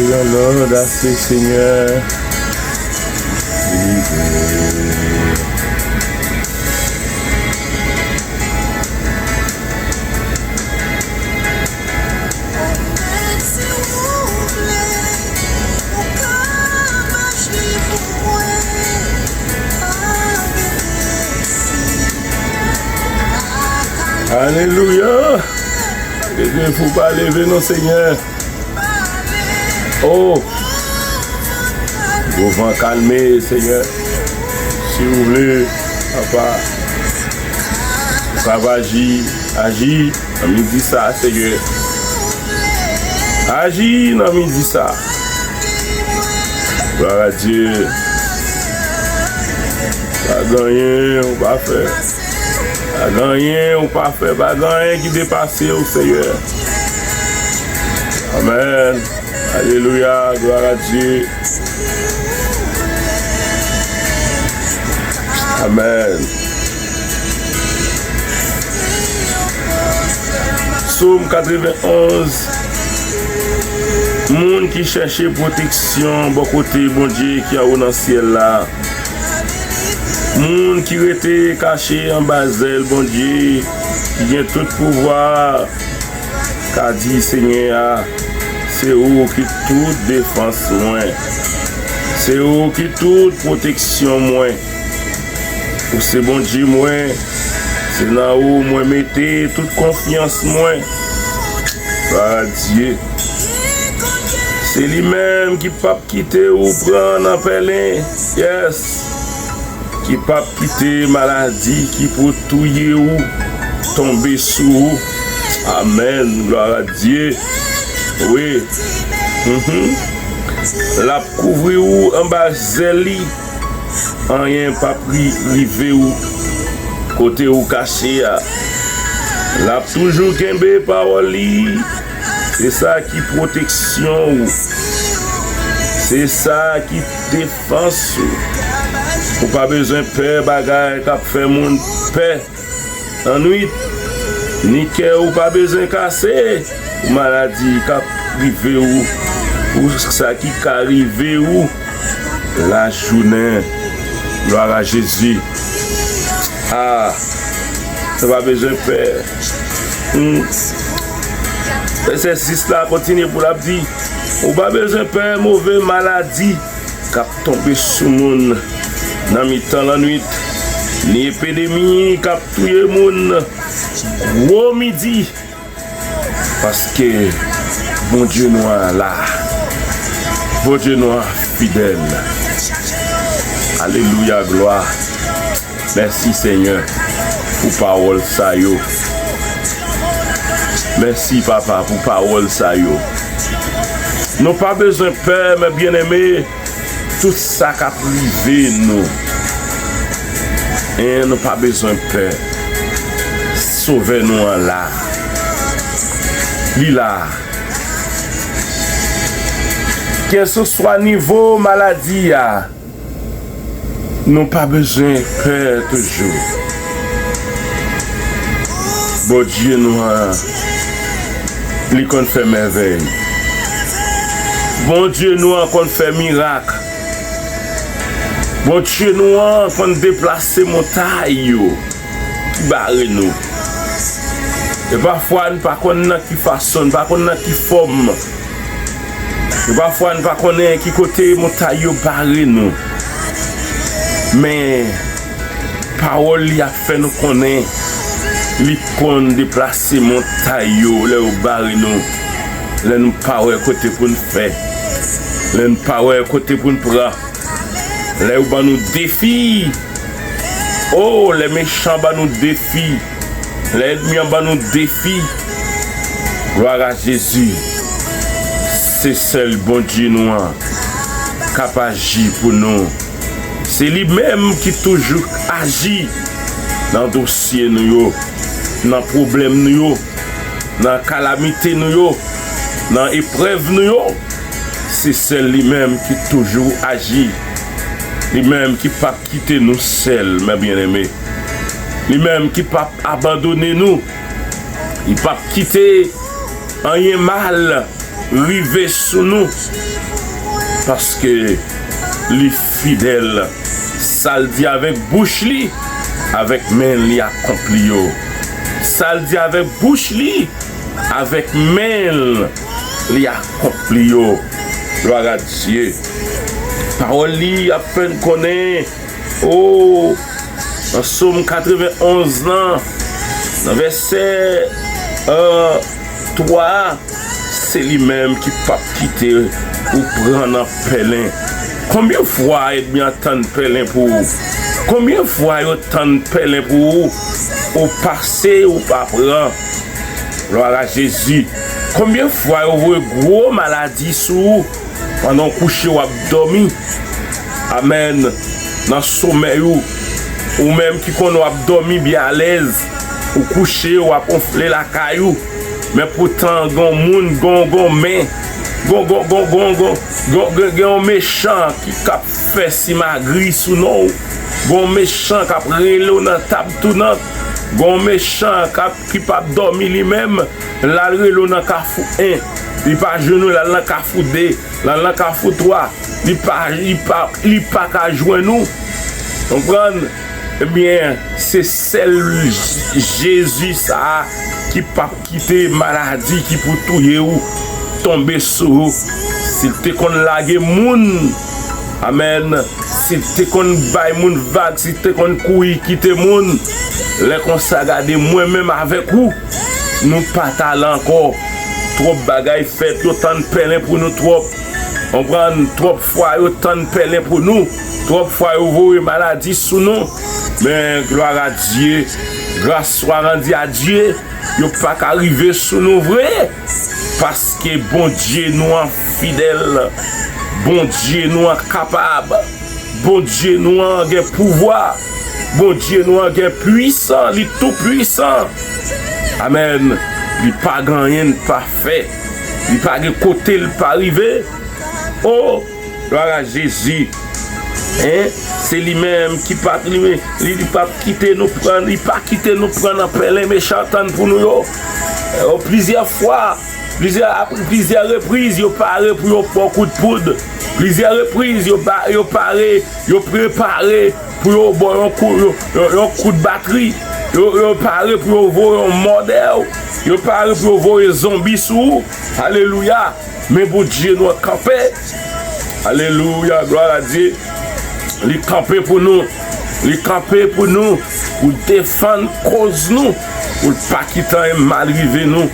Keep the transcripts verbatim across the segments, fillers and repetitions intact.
Yon lòd ase, Senyè. Delivre. Alelouya. Leve, fò pa leve non, Senyè. Oh, gwo van kalme, Senyè. Si w vle, papa, ou ka aji, aji nan midi sa, Senyè. Aji nan midi sa. Glwa a Dye. Pa gen anyen ou pa fè. Pa gen anyen ou pa fè. Pa gen anyen ki depase w, Senyè. Amèn. Alelouya, glwa a Dye. Amèn. Sòm katrevenn onz. Moun ki chèche pwoteksyon bò kote Bondye ki anwo nan syèl la. Moun ki rete kache anba zèl Bondye ki gen tout pouvwa a. Ka di Senyè a, se ou ki tout defans mwen. Se ou ki tout pwoteksyon mwen. Ou se Bondye mwen. Se nan ou mwen mete tout konfyans mwen. Glwa a Dye. Se li menm ki p ap kite ou pran nan pèlen. Yes. Ki p ap kite maladi ki pou touye ou tonbe sou ou. Amèn. Glwa a Dye. Wi. Mhm. L ap kouvri ou anba zèl li. Anyen p ap ri-, rive ou kote ou kache a. L ap toujou kenbe pawòl li. Se sa ki pwoteksyon ou. Se sa ki defans ou. Ou pa bezwen pè bagay k ap fè moun pè lannwit, ni kè ou pa bezwen kase pou maladi k ap rive ou, pou sa ki ka rive ou lajounen. Glwa a Jezi. Ah, ou pa bezwen pè. Hmm. Vèsè sis la kontinye pou l ap di, ou pa bezwen pè move maladi k ap tonbe sou moun nan mitan lannwit, ni epidemi k ap touye moun gwo midi, paske Bondye nou an la. Bondye nou an fidèl. Alelouya, glwa. Mèsi, Senyè, pou pawòl sa yo. Mèsi, Papa, pou pawòl sa yo. Nou pa bezwen pè, mes bien-aimés, tout sa k ap rive nou. En, nou pa bezwen pè. Sovè nou an la. Li la. Kèlkeswa nivo maladi a, nou pa bezwen pè toujou. Bondye nou an, li konn fè mèvèy. Bondye nou an konn fè mirak. Bondye nou an konn deplase montay yo ki bare nou. E pafwa, n pa konn nan ki fason, n pa konn nan ki fòm. E pafwa, n pa konnen ki kote montay yo bare nou. Men, pawòl li ap fè nou konnen li konn deplase montay yo lè yo bare nou. Lè nou pa wè kote pou n fè. Lè n pa wè kote pou n pran. Lè yo ban nou defi. Oh, lè mechan ban nou defi. Lè ènmi an ban nou defi. Glwa a Jezi. Se sèl Bondye nou an k ap aji pou nou. Se li menm ki toujou aji nan dosye nou yo, nan pwoblèm nou yo, nan kalamite nou yo, nan eprèv nou yo. Se sèl li menm ki toujou aji. Li menm ki p ap kite nou sèl, mes bien-aimés. Li menm ki p ap abandone nou. Li p ap kite anyen mal rive sou nou, paske li fidèl. Sa l di avèk bouch li, avèk men l li akonpli yo. Sa l di avèk bouch li, avèk men l li akonpli yo. Glwa a Dye. Pawòl li ap fè n konnen, o, nan Sòm katrevenonz lan, nan vèsè, euh, twa, se li menm ki p ap kite ou pran nan pèlen. Konbyen fwa ènmi an tann pèlen pou ou? Konbyen fwa yo tann pèlen pou ou? Ou pase, ou pa pran. Glwa a Jezi. Konbyen fwa yo voye gwo maladi sou ou pandan w kouche w ap dòmi? Amèn. Nan somèy ou, ou menm ki konn w ap dòmi byen alèz, ou kouche, w ap wonfle lakay ou. Men poutan, gen yon moun, gen yon, gen yon men, gen yon, gen yon, gen yon, gen yon, gen, gen, gen yon mechan ki k ap fè simagri sou non w. Gen yon mechan k ap rele w nan tab tounant. Gen yon mechan k ap, ki p ap dòmi li menm. L al rele w nan kafou en. Li pa jwenn ou, l al nan kafou de. L al nan kafou twa. Li pa, li pa, li pa ka jwenn ou. Konprann? Ebyen, se sèl J-, Jezi sa a ki p ap kite maladi ki pou touye ou tonbe sou ou. Si l te konn lage moun, amèn, si l te konn bay moun vag, si l te konn kouri kite moun, lè konsa, gade, mwen menm avèk ou, nou pa t ale ankò. Twòp bagay fèt, yo tann pèlen pou nou twòp. Konprann? Twòp fwa yo tann pèlen pou nou. Twòp fwa yo voye maladi sou nou. Men, glwa a Dye, gras swa randi a Dye, yo pa ka rive sou nou vre. Paske Bondye nou an fidèl. Bondye nou an kapab. Bondye nou an gen pouvwa. Bondye nou an gen pwisan, li tou pwisan. Amèn. Li pa gen anyen l pa fè. Li pa gen kote l pa rive. O, glwa a Jezi. Hein? Se li menm ki pa, li, li, li pa kite nou pran, li pa kite nou pran nan pèlen mechan tann pou nou yo. O, plizyè fwa, plizyè, apre plizyè repriz, yo pare pou yo ba w kout poud. Plizyè repriz, yo ba, yo pare, yo prepare pou yo ba w yon kou, yo, yo, yon kout batri. Yo, yo pare pou yo voye yon mòdè w. Yo pare pou yo voye zonbi sou ou. Alelouya. Men Bondye nou an kanpe. Alelouya, glwa a Dye. Li kanpe pou nou. Li kanpe pou nou. Pou defann koz nou. Pou l pa kite anyen mal rive nou.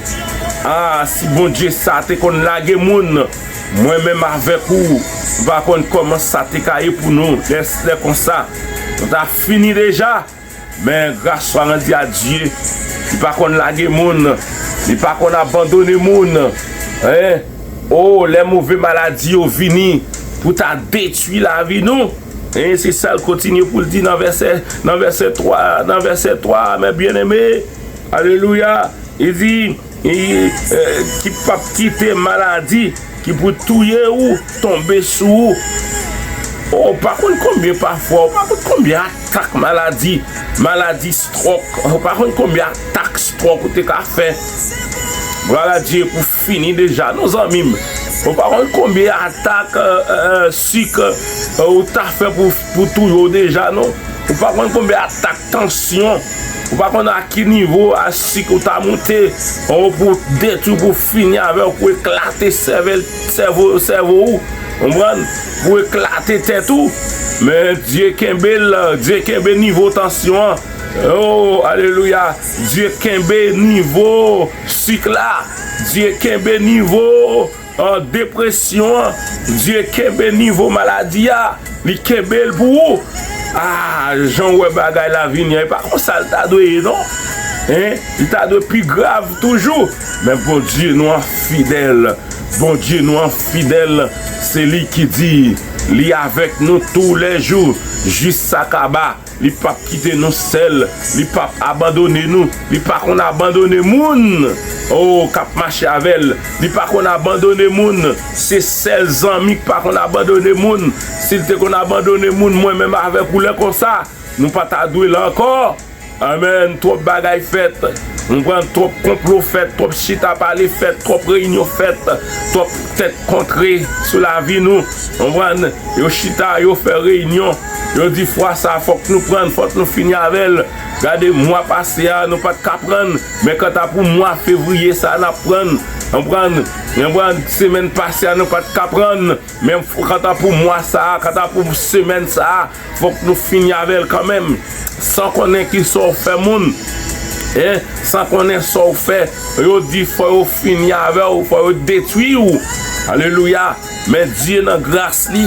A, si Bondye sa te konn lage moun, mwen menm avèk ou, m pa konn kòman sa te ka ye pou nou. Lè, lè konsa, nou ta fini deja. Men gras swa randi a Dye. Li pa konn lage moun. Li pa konn abandone moun. Hein? O, lè move maladi yo vini pou ta detwi lavi nou. Hein, se sa l kontinye pou l di nan vèsè, nan vèsè twa, nan vèsè twa, mes bien-aimés. Alelouya. Li di, e, e, ki p ap kite maladi ki pou touye ou tonbe sou ou. O, ou pa konn konbyen pafwa, ou pa konn konbyen atak maladi, maladi stròk, ou pa konn konbyen atak stròk ou te ka fè. Glwa a Dye pou fini deja, non, zanmi m. Ou pa konn konbyen atak, e, e, sik, e, ou ta fè pou, pou touye w deja, non. Ou pa konn konbyen atak tansyon. Ou pa konn a ki nivo a sik ou ta monte. Ou pou detwi, pou fini avè w, pou eklate sèvèl, sèvo, sèvo ou. Konprann? Pou eklate tèt ou. Men Dye kenbe l, Dye kenbe nivo tansyon an. O, alelouya. Dye kenbe nivo sik la. Dye kenbe nivo an depresyon an, Dye kenbe nivo maladi a, li kenbe l pou ou. A, jan w wè bagay la vini an, e pa konsa l ta dwe ye, non. Hein? Li ta dwe pi grav toujou. Men Bondye nou an fidèl. Bondye nou an fidèl. Se li ki di, li avèk nou toulèjou, jis sa kaba. Li p ap kite nou sèl. Li p ap abandone nou. Li pa konn abandone moun, o, k ap mache avè l. Li pa konn abandone moun. Se sèl zanmi k pa konn abandone moun. Si l te konn abandone moun, mwen menm avèk ou lè konsa, nou pa ta dwe la ankò. Amèn. Twòp bagay fèt. Konprann, twòp konplo fèt, twòp chita pale fèt, twòp reyinyon fèt, twòp tèt kontre sou lavi nou. Konprann, yo chita, yo fè reyinyon, yo di fwa sa fòk nou prann, fòk nou fini avè l. Gade, mwa pase a, nou pa t ka prann, men kanta pou mwa fevriye sa, n ap prann. Konprann, konprann, semèn pase a, nou pa t ka prann, men kanta pou mwa sa a, kanta pou semèn sa a, fòk nou fini avè l kanmenm. San konnen ki sa w fè moun, en, san konnen sa w fè, yo di fò yo fini avè w, fò yo detwi w. Alelouya. Men Dye nan gras li,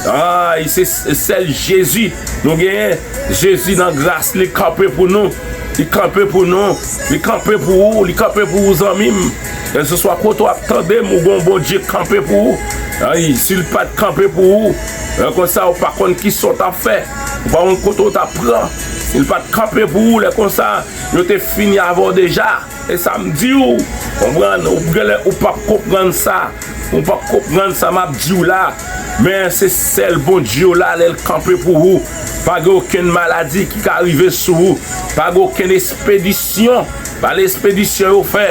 ay, se sèl Jezi nou genyen. Jezi nan gras li kanpe pou nou. Li kanpe pou nou. Li kanpe pou ou. Li kanpe pou ou, zanmi m. Kèlseswa kote w ap tande m, ou gon Bondye kanpe pou ou. Ay, si l pa t kanpe pou ou, lè konsa ou pa konn ki sa w t ap fè. Ou pa konn kote w t ap pran. Si l pa t kanpe pou ou, lè konsa, yo te fini avè w deja. E sa m di w, konprann, ou genlè ou p ap konprann sa. Ou p ap konprann sa m ap di w la. Men se sèl Bondye w la, lè l kanpe pou ou. Pa gen okenn maladi ki ka rive sou ou. Pa gen okenn espedisyon. Pa l espedisyon yo fè.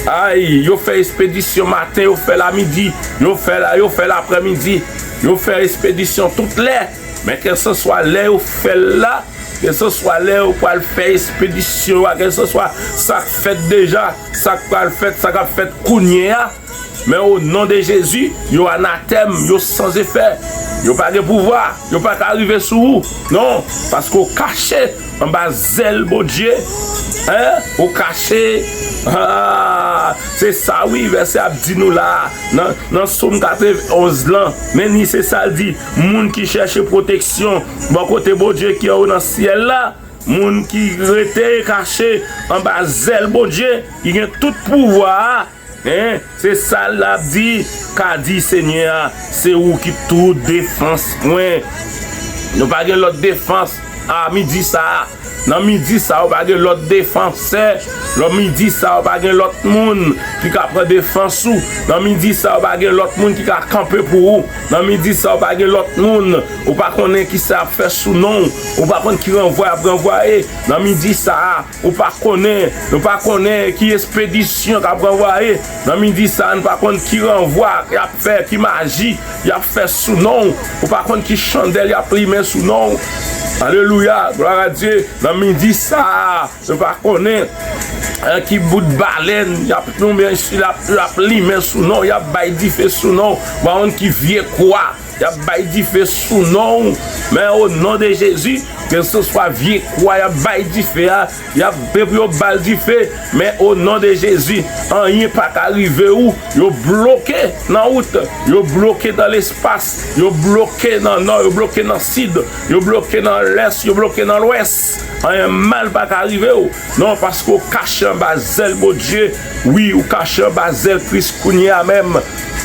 Ay, yo fè espedisyon maten, yo fè l a midi, yo fè l a, yo fè l aprèmidi, yo fè espedisyon tout lè. Men kèlseswa lè yo fè l la, kèlseswa lè yo pral fè espedisyon yo a, kèlseswa sa k fèt deja, sa k pral fèt, sa k ap fèt kounye a, men o non de Jezi, yo anatèm, yo san efè. Yo pa gen pouvwa, yo pa ka rive sou ou. Non, paske w kache anba zèl Bondye. En? Ou kache. Ah, se sa wi, vèsè ap di nou la. Nan, nan Sòm katrevenonz lan, men ni se sa l di, moun ki chèche pwoteksyon bò kote Bondye ki anwo nan syèl la, moun ki rete kache anba zèl Bondye ki gen tout pouvwa a, en, se sa l ap di, ka di Senyè a, se ou ki tout defans mwen. Nou pa gen lòt defans a midi sa a. Nan midi sa a, ou pa gen lòt defansè. Nan midi sa a, ou pa gen lòt moun ki ka pran defans ou. Nan midi sa a, ou pa gen lòt moun ki ka kanpe pou ou. Nan midi sa a, ou pa gen lòt moun. Ou pa konnen ki sa y ap fè sou non w. Ou pa konn ki ranvwa y ap ranvwaye. Nan midi sa a, ou pa konnen. Nou pa konnen ki espedisyon k ap ranvwaye. Nan midi sa a, nou pa konn ki ranvwa y ap fè, ki maji y ap fè sou non w. Ou pa konn ki chandèl y ap limen sou non w. Alelouya, glwa a Dye. Nan midi sa a, nou pa konnen, eh, ki bout balèn y ap limen, y ap, y ap limen sou non w, y ap bay dife sou non w. Ou pa konn ki vye kwa y ap bay dife sou non w. Men o non de Jezi, kèlseswa vye kwa y ap bay dife a, y ap, depi yo ba l dife, men o non de Jezi, anyen pa ka rive ou. Yo bloke nan wout, yo bloke nan lespas, yo bloke nan nò, yo bloke nan sid, yo bloke nan lès, yo bloke nan lwès. Anyen mal pa ka rive w. Non, paske w kache anba zèl Bondye. Wi, ou kache anba zèl Kris kounye a menm.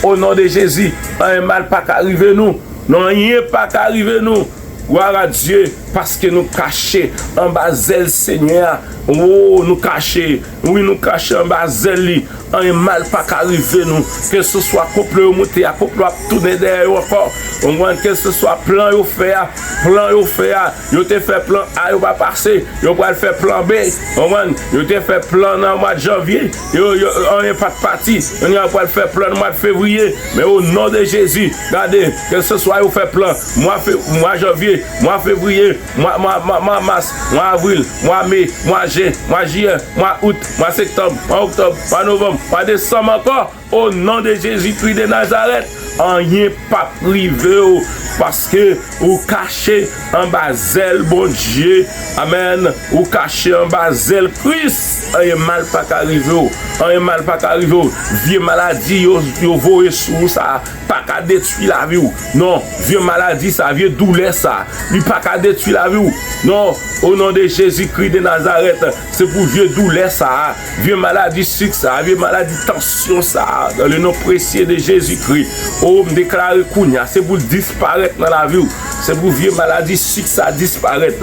O non de Jezi, anyen mal pa ka rive nou. Non, anyen pa ka rive nou. Glwa a Dye, paske nou kache anba zèl Senyè a. O, nou kache. Wi, nou kache anba zèl li. Anyen mal pa ka rive nou. Kèlseswa konplo yo moute a, konplo ap tounen dèyè yo ankò. Ou konprann? Kèlseswa plan yo fè a, plan yo fè a. Yo te fè plan A, yo pa pase. Yo pral fè plan B. Ou konprann? Yo te fè plan nan mwa janvye. Yo, yo, anyen pa t pati. Kounye a yo pral fè plan nan mwa fevriye. Men o non de Jezi, gade, kèlseswa yo fè plan, mwa fe-, mwa janvye, mwa fevriye, mwa, mwa, mwa, mwa mas, mwa avril, mwa me, mwa jen, mwa jiyè, mwa out, mwa septanm, mwa oktòb, mwa novanm, mwa desanm ankò. O non de Jezi Kris de Nazarèt, anyen p ap rive w, paske ou kache anba zèl Bondye. Amèn. Ou kache anba zèl Kris. Anyen mal pa ka rive w. Anyen mal pa ka rive w. Vye maladi yo, yo voye sou ou sa a pa ka detwi lavi w. Non, vye maladi sa, vye doulè sa, li pa ka detwi lavi w. Non, o non de Jezi Kris de Nazarèt, se pou vye doulè sa a, vye maladi sik sa a, vye maladi tansyon sa a, Dans le nom précieux de Jésus-Christ. O, m deklare kounye a, se pou l disparèt nan lavi w. Se pou vye maladi sik sa disparèt.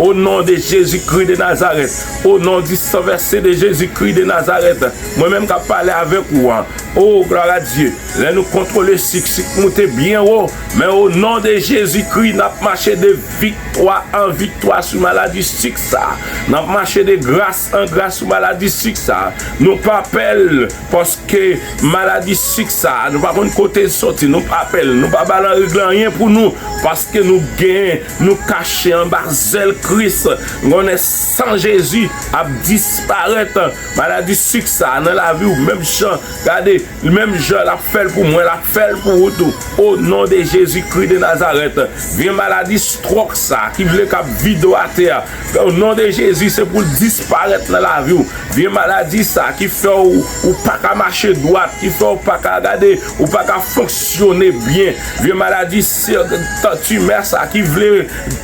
O non de Jezikri de Nazarèt. O non di san vèse de Jezikri de Nazarèt. Mwen menm k ap pale avèk ou an. O, glwa a Dye. Lè nou kontwole sik, sik moute byen wo. Men o non de Jezikri, n ap mache de viktwa an viktwa sou maladi sik sa. N ap mache de gras an gras sou maladi sik sa. Nou pa pè l, paske maladi sik sa, nou pa konn kote l soti, nou pa pè l, nou pa ba l anrègle anyen pou nou, paske nou gen, nou kache anba zèl Kris. Konnen san Jezi ap disparèt. Maladi sik sa nan lavi w, menm jan, gade, menm jan l ap fè l pou mwen, l ap fè l pou ou tou. O non de Jezikri de Nazarèt, vye maladi stròk sa ki vle k ap vide w atè a, o non de Jezi, se pou l disparèt nan lavi w. Vye maladi sa ki fè w, ou pa ka mache dwat, ki fè w pa ka gade, ou pa ka fonksyone byen. Vye maladi se, tan timè sa ki vle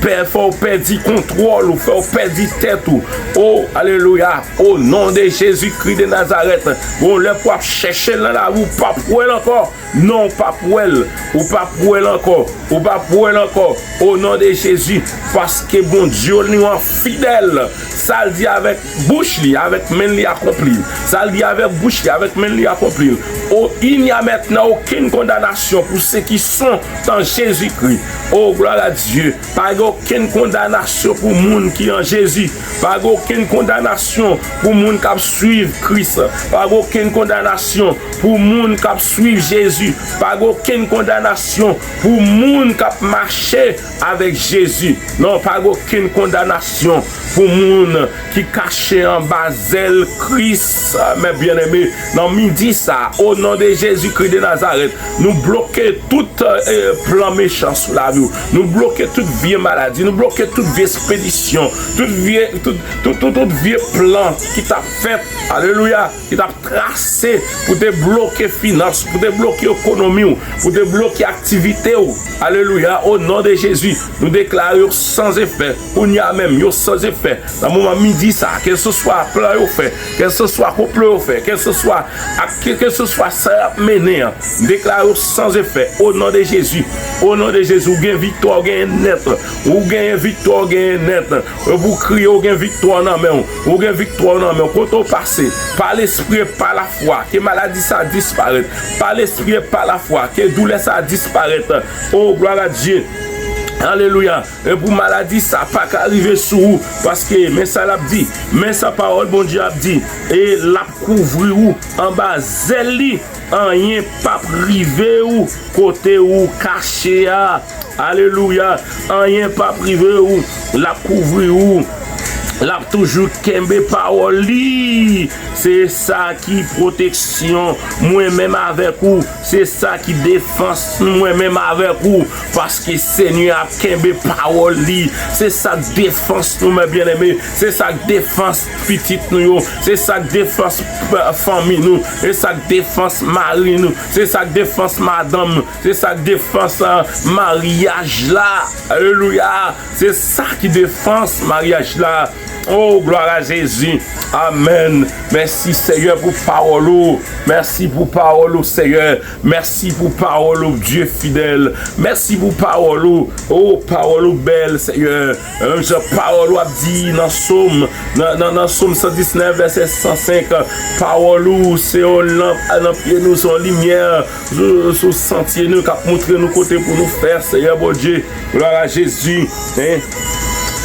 pè, fè w pèdi kontwòl ou, fè w pèdi tèt ou. O, alelouya. O non de Jezikri de Nazarèt, gon lè pou w ap chèche l nan lavi, ou p ap wè l ankò. Non, ou p ap wè l. Ou p ap wè l ankò. Ou p ap wè l ankò. O non de Jezi, paske Bondye nou an fidèl. Sa l di avèk bouch li, avèk men li akonpli l. Sa l di avèk bouch li, avèk men li akonpli l. O, il n'y a maintenant aucune condamnation pour ceux qui sont en Jésus-Christ. O, gloire à Dieu. Pa gen okenn kondanasyon pou moun ki an Jezi. Pa gen okenn kondanasyon pou moun k ap swiv Kris. Pa gen okenn kondanasyon pou moun k ap swiv Jezi. Pa gen okenn kondanasyon pou moun k ap mache avèk Jezi. Non, pa gen okenn kondanasyon pou moun ki kache anba zèl Kris, mes bien-aimés. Nan midi sa, o non de Jezikri de Nazarèt, nou bloke tout, eh, plan mechan sou lavi w. Nou bloke tout vye maladi, nou bloke tout vye espedisyon, tout vye, tout, tout, tout, tout vye plan ki t ap fèt, alelouya, ki t ap trase pou te bloke finans, pou te bloke ekonomi w, pou te bloke aktivite w. Alelouya, o non de Jezi, nou deklare yo san efè. Kounye a menm, yo san efè. Nan moman midi sa, kèlseswa plan yo fè, kèlseswa konplo yo fè, kèlseswa ak kèlseswa sa y ap mennen an, m deklare yo san efè. O non de Jezi, o non de Jezi, ou gen viktwa, ou genyen nèt. Ou genyen viktwa, ou genyen nèt. Ou pou kriye, ou gen viktwa nan men w. Ou gen viktwa nan men w. Kote w pase, pa lespri e pa lafwa, ke maladi sa disparèt. Pa lespri e pa lafwa, ke doulè sa disparèt. O, gloire à Dieu. Alelouya. E pou maladi sa pa ka rive sou ou, paske men sa l ap di, men sa pawòl Bondye ap di, e l ap kouvri ou anba zèl li, anyen p ap rive ou kote ou kache a. Alelouya. Anyen p ap rive ou. L ap kouvri ou. L ap toujou kenbe pawòl li. Se sa ki pwoteksyon mwen menm avèk ou. Se sa ki defans mwen menm avèk ou. Paske Senyè ap kenbe pawòl li. Se sa k defans nou, mes bien-aimés. Se sa k defans pitit nou yo. Se sa k defans, eh, fanmi nou. Se sa k defans mari nou. Se sa k defans madanm nou. Se sa k defans, eh, maryaj la. Alelouya. Se sa ki defans maryaj la. Oh, gloire à Jésus. Amen. Mèsi, Seyè, pou pawòl ou. Mèsi pou pawòl ou, Seyè. Mèsi pou pawòl ou, Dye fidèl. Mèsi pou pawòl ou. Oh, pawòl ou bèl, Seyè. Menm jan pawòl ou ap di nan Sòm, nan, nan, nan Sòm san diznèf, vèsè san senk, pawòl ou se yon lanp nan pye nou, se yon limyè sou, sou santye nou, k ap montre nou kote pou nou fè, Seyè Bondye. Gloire à Jésus. Hein?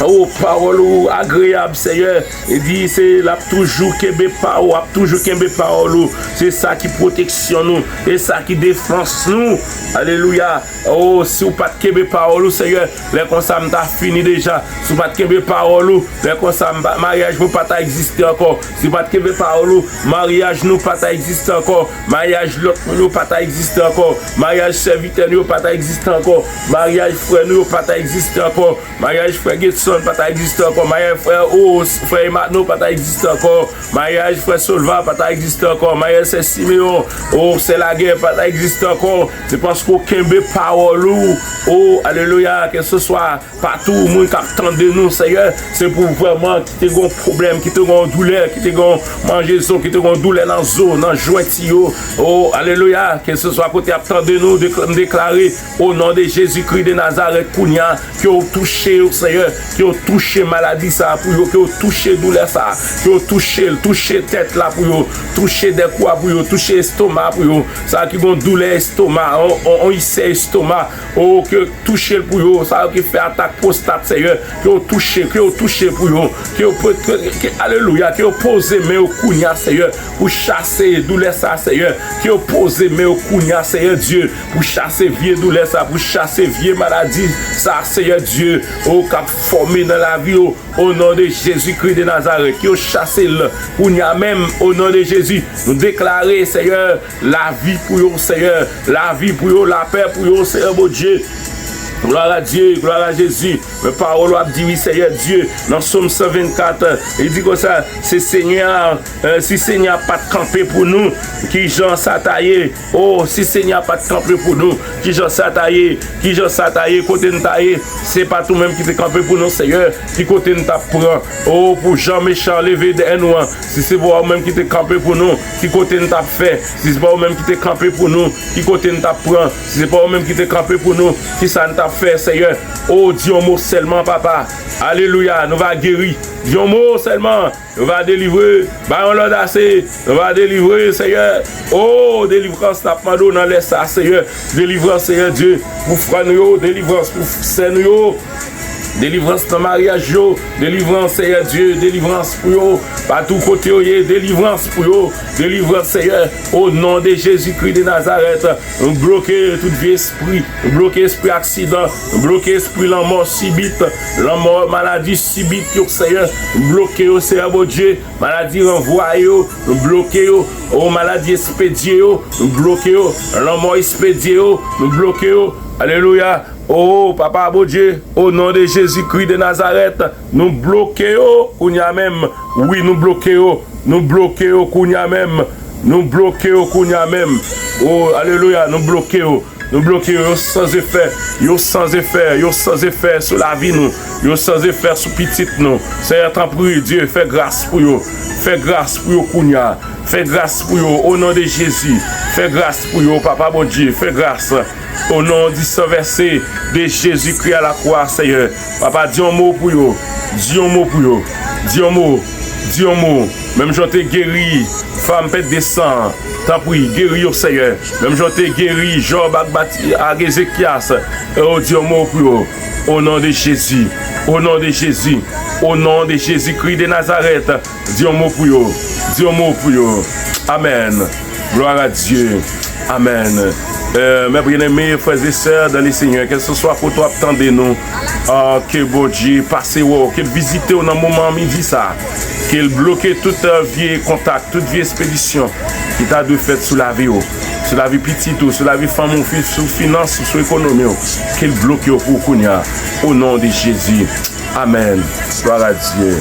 Oh, pawòl ou agreyab, Seyè. E di, se l ap toujou kenbe pa ou, ap toujou kenbe pawòl ou. Se sa ki pwoteksyon nou, se sa ki defans nou. Alelouya. Oh, si w pa t kenbe pawòl ou, Seyè, lè konsa m ta fini deja. Si w pa t kenbe pawòl ou, lè konsa m pa, maryaj mwen pa ta egziste ankò. Si w pa t kenbe pawòl ou, maryaj nou pa ta egziste ankò. Maryaj lòt moun yo pa ta egziste ankò. Maryaj sèvitè nou yo pa ta egziste ankò. Maryaj frè nou yo pa ta egziste ankò. Maryaj frè Getson Jòn pa ta egziste ankò. Maryaj frè, o, frè Emano pa ta egziste ankò. Maryaj frè Solva pa ta egziste ankò. Maryaj sè Simeyon, o, sè Lagè pa ta egziste ankò. Se paske w kenbe pawòl ou. O, alelouya, kèlkeswa patou moun k ap tande nou, Seyè, se pou vrèman ki te gen yon pwoblèm, ki te gen yon doulè, ki te gen yon manjezon, ki te gen yon doulè nan zo, nan jwenti yo. O, alelouya, kèlkeswa kote y ap tande nou, dekla-, m deklare, o non de Jezikri de Nazarèt, kounye a, ke w touche yo, Seyè, ke w touche maladi sa a pou yo, ke w touche doulè sa a, ke w touche l, touche tèt la pou yo, touche dèkou a pou yo, touche estoma pou yo, sa ki gon doulè estoma, on, on, on isè estoma, o, ke touche l pou yo, sa yo ki fè atak pwostat, Seyè, ke w touche, ke w touche pou yo, ke w, ke, ke, alelouya, ke w poze men yo kounye a, Seyè, pou chase doulè sa, Seyè, ke w poze men yo kounye a, Seyè Dye, pou chase vye doulè sa, pou chase vye maladi sa, Seyè Dye, o, k ap fòme nan lavi yo, o non de Jezikri de Nazarèt, ke w chase l kounye a menm, o non de Jezi, nou deklare, Seyè, lavi pou yo, Seyè, lavi pou yo, lapè pou yo, Seyè Bondye. Glwa a Dye, glwa a Jezi. Men pawòl w ap di, wi, Seyè Dye, nan Sòm san vennkat, li di konsa, se Senyè a, eh, si Senyè a pa t kanpe pou nou, ki jan sa ta ye? O, si Senyè a pa t kanpe pou nou, ki jan sa ta ye? Ki jan sa ta ye? Kote n ta ye? Si se pa t ou menm ki te kanpe pou nou, Seyè, ki kote n t ap pran? O, pou jan mechan leve dèyè nou an, si se pa ou menm ki te kanpe pou nou, ki kote n t ap fè? Si se pa ou menm ki te kanpe pou nou, ki kote n t ap pran? Si se pa ou menm ki te kanpe pou nou, ki sa n t ap fè, Seyè? O, di yon mo sèlman, Papa. Alelouya, nou va geri. Di yon mo sèlman. Nou va delivre. Bay yon lòd ase. Nou va delivre, Seyè. O, delivrans n ap mande w nan lè sa, Seyè. Delivrans, Seyè Dye, pou frè nou yo. Delivrans pou sè nou yo. Delivrans nan maryaj yo. Delivrans, Seyè Dye. Delivrans pou yo. Patou kote yo ye. Delivrans pou yo. Delivrans, Seyè. O non de Jezikri de Nazarèt. Nou bloke tout vye espri. Nou bloke espri aksidan. Nou bloke espri lanmò sibit. Lanmò, maladi sibit yo, Seyè. Nou bloke yo, Seyè Bondye. Maladi ranvwaye yo. Nou bloke yo. O, maladi espedye yo. Nou bloke yo. Lanmò espedye yo. Nou bloke yo. Alelouya. O, Papa Bondye, o non de Jezikri de Nazarèt, nou bloke yo kounye a menm. Wi, nou bloke yo. Nou bloke yo kounye a menm. Nou bloke yo kounye a menm. O, alelouya, nou bloke yo. Nou bloke yo, yo san efè. Yo san efè. Yo san efè sou lavi nou. Yo san efè sou pitit nou. Seyè, tanpri, Dye, fè gras pou yo. Fè gras pou yo kounye a. Fè gras pou yo, o non de Jezi. Fè gras pou yo, Papa Bondye. Fè gras. O non di san vèse de Jezikri a lakwa, Seyè. Papa, di yon mo pou yo. Di yon mo pou yo. Di yon mo. Di yon mo. Menm jan w te geri fanm pèt de san an. Tanpri, geri yo, Seyè. Menm jan w te geri Jòb ak Bati-, ak Ezekyas. O, di yon mo pou yo. O non de Jezi. O non de Jezi. O non de Jezikri de Nazarèt. Di yon mo pou yo. Di yon mo pou yo. Amèn. Gloire à Dieu. Amèn. Euh, mes bien-aimés frères et sœurs dans le Seigneur, kèlkeswa kote w ap tande nou, ah, ke Bondye pase wè w, ke l vizite w nan moman midi sa, ke l bloke tout, euh, vye kontak, tout vye espedisyon ki ta dwe fèt sou lavi w, sou lavi pitit ou, sou lavi fanmi w, fi-, sou finans ou, sou ekonomi w, ke l bloke yo pou w kounye a, o non de Jezi. Amèn. Gloire à Dieu.